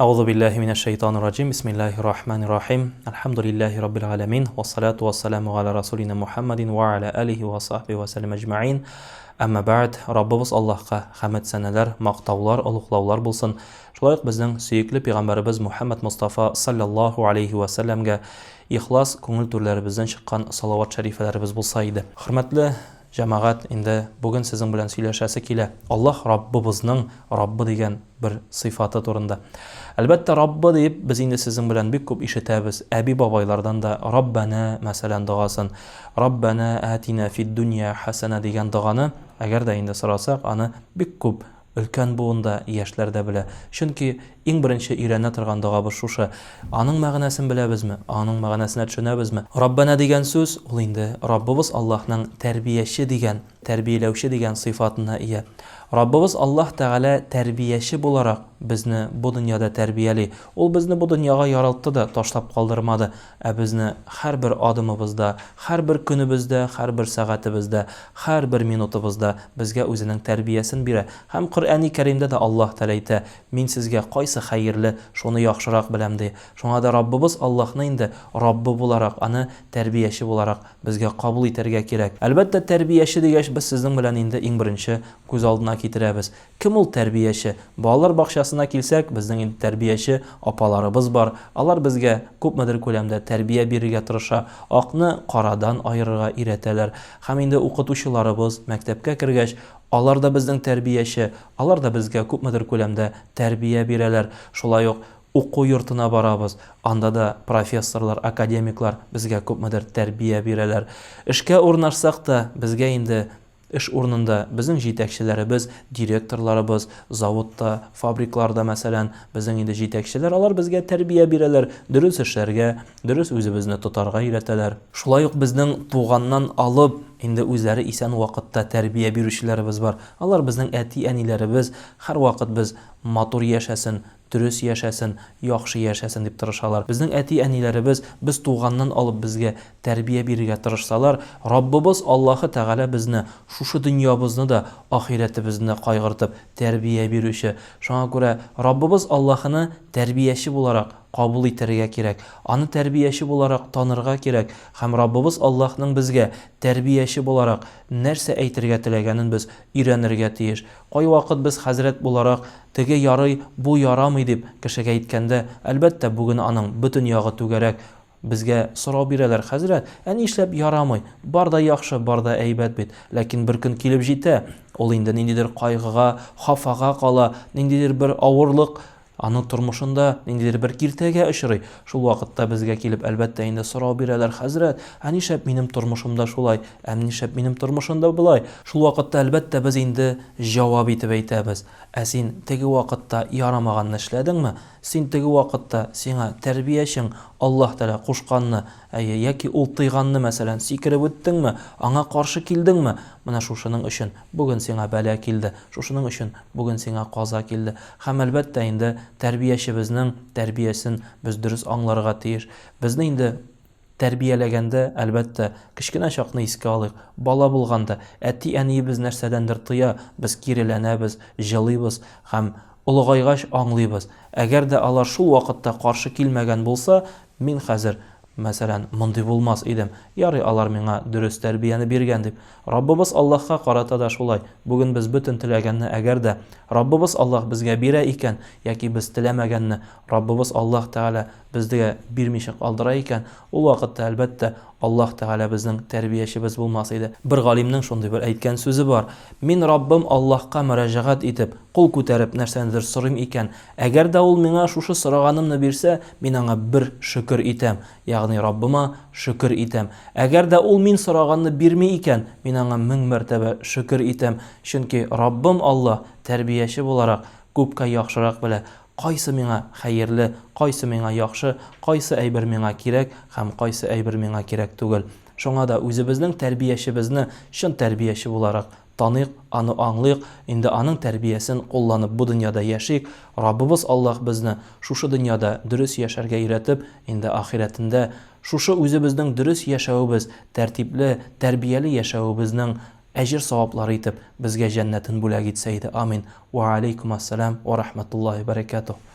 Әгъузу биллаһи минәш шәйтанир раҗим. Бисмиллаһир рахманир рахим. Әлхәмдүлиллаһи раббил галәмин. Вассалату вассаламу галя расулина Мухаммадин ва аля алихи ва сахбихи ва сәлләм әҗмәгыйн. Әмма бәгъд, Раббыбыз Аллаһка хәмд сәнәләр, мактаулар, олуглаулар булсын. Шулай ук безнең сөекле пәйгамбәребез Мухаммад Мустафа саллаллаһу алейхи ва сәлләмгә ихлас күңел түрләребездән чыккан салават шәрифәләребез булса иде. Хөрмәтле Җәмәгать, инде бүген сезнең белән сөйләшәсе килә Аллаһ Раббыбызның Раббы дигән бер сыйфаты турында. Әлбәттә, Раббы дип без инде сезнең белән бик күп ишетәбез, әби-бабайлардан да Раббәнә, мәсәлән, догасын, Раббәнә атина фид-дунья хәсәнә дигән доганы, әгәр дә инде сорасак, аны бик күп Өлкән буын да, яшьләр дә белә. Чөнки иң беренче өйрәнә торган догабыз шушы. Аның мәгънәсен беләбезме? Аның мәгънәсенә төшенәбезме? Раббәнә дигән сүз, ул инде Раббыбыз Аллаһның тәрбияче дигән, тәрбияләүче дигән сыйфатына ия. Раббыбыз Аллаһ Тәгалә тәрбияче буларак безне бу дөньяда тәрбияли. Ул безне бу дөньяга яралтты да, ташлап калдырмады. Ә безне һәрбер адымыбызда, һәрбер көнебездә, һәрбер сәгатебездә, һәрбер минутыбызда безгә үзенең тәрбиясен бирә. Һәм Коръәни Кәримдә дә Аллаһ Тәгалә әйтә, Мин сезгә кайсы хәерле, шуны яхшырак беләм, ди. Шуңа да Раббыбыз Аллаһны инде Раббы буларак, аны тәрбияче буларак безгә кабул итәргә кирәк. Әлбәттә, тәрбияче дигәч, без сезнең белән инде иң беренче күз алдына китерәбез. Кем ул тәрбияче? Балалар бакчасына килсәк, безнең инде тәрбияче апаларыбыз бар. Алар безгә күпмедер күләмдә тәрбия бирергә тырыша, акны карадан аерырга өйрәтәләр. Һәм инде укытучыларыбыз, мәктәпкә кергәч, алар да безнең тәрбияче, алар да безгә күпмедер күләмдә тәрбия бирәләр. Шулай ук уку йортына барабыз, анда да профессорлар, академиклар безгә күпмедер тәрбия бирәләр. Эшкә урнашсак та, безгә инде Эш урынында безнең җитәкчеләребез, директорларыбыз, заводта, фабрикларда, мәсәлән, безнең инде җитәкчеләр, алар безгә тәрбия бирәләр, дөрес эшләргә, дөрес үзебезне тотарга өйрәтәләр. Шулай ук безнең туганнан алып, инде үзләре исән вакытта тәрбия бирүчеләребез бар. Алар безнең әти-әниләребез, һәрвакыт без матур яшәсен, дөрес яшәсен, яхшы яшәсен дип тырышалар. Безнең әти-әниләребез без туганнан алып безгә тәрбия бирергә тырышсалар, Раббыбыз Аллаһы Тәгалә безне шушы дөньябызны да, ахирәтебезне дә кайгыртып тәрбия бирүче. Шуңа күрә Раббыбыз Аллаһыны тәрбияче буларак кабул итәргә кирәк, Аны тәрбияче буларак танырга кирәк һәм Раббыбыз Аллаһның безгә тәрбияче буларак нәрсә әйтергә теләгәнен без өйрәнергә тиеш. Кайвакыт без хәзрәт буларак Теге ярый, бу ярамый дип кешегә әйткәндә, әлбәттә, бүген аның бөтен ягы түгәрәк. Безгә сорау бирәләр, Хәзрәт, ә нишләп ярамый? Бар да яхшы, бар да әйбәт бит. Ләкин бер көн килеп җитә, ул инде ниндидер кайгыга, хафага кала, ниндидер бер авырлык аның тормышында ниндидер бер киртәгә очрый. Шул вакытта безгә килеп, әлбәттә, инде сорау бирәләр, Хәзрәт, ә нишләп минем тормышымда шулай, ә нишләп минем тормышымда болай? Шул вакытта, әлбәттә, без инде җавап итеп әйтәбез, Ә син теге вакытта ярамаганны эшләдеңме? Син теге вакытта сиңа тәрбиячең Аллаһ Тәгалә кушканны, әйе, яки ул тыйганны, мәсәлән, сикереп үттеңме, аңа каршы килдеңме? Менә шушының өчен бүген сиңа бәла килде, шушының өчен бүген сиңа каза килде. Һәм, әлбәттә инде, тәрбиячебезнең тәрбиясен без дөрес аңларга тиеш. Безне инде Тәрбияләгәндә, әлбәттә, кечкенә чакны искә алыйк. Бала булганда, әти-әниебез нәрсәдәндер тыя, без киреләнәбез, җылыйбыз һәм олыгайгач аңлыйбыз, әгәр дә алар шул вакытта каршы килмәгән булса, мин хәзер, мәсәлән, мондый булмас идем. Ярый алар миңа дөрес тәрбияне биргән дип. Раббыбыз Аллаһка карата да шулай. Бүген без бөтен теләгәнне әгәр дә Раббыбыз Аллаһ безгә бирә икән, яки без теләмәгәнне Раббыбыз Аллаһ Тәгалә безгә бирмичә калдыра икән, ул вакытта, әлбәттә, Аллаһ Тәгалә безнең тәрбиячебез булмас иде. Бер галимнең шундый бер әйткән сүзе бар, Мин Раббым Аллаһка мөрәҗәгать итеп, кул күтәреп нәрсәнедер сорыйм икән, әгәр дә ул миңа шушы сораганымны бирсә, мин аңа бер шөкер итәм, ягъни Раббыма шөкер итәм. Әгәр дә ул мин сораганны бирми икән, мин аңа 1000 мәртәбә шөкер итәм, чөнки Раббым Аллаһ, тәрбияче буларак, күпкә яхшырак белә. Кайсы миңа хәерле, кайсы миңа яхшы, кайсы әйбер миңа кирәк һәм кайсы әйбер миңа кирәк түгел. Шуңа да үзебезнең тәрбиячебезне чын тәрбияче буларак таныйк, аны аңлыйк, инде аның тәрбиясен кулланып бу дөньяда яшик, Раббыбыз Аллаһ безне шушы дөньяда дөрес яшәргә өйрәтеп, инде ахирәтендә шушы үзебезнең дөрес яшәвебез, тәртипле, тәрбияле яшәвебезнең Әҗер-саваплары итеп безгә җәннәтен бүләк итсә иде. Амин. Уә алейкум ассалам уә рахматуллаһи уә бәрәкәтүһ.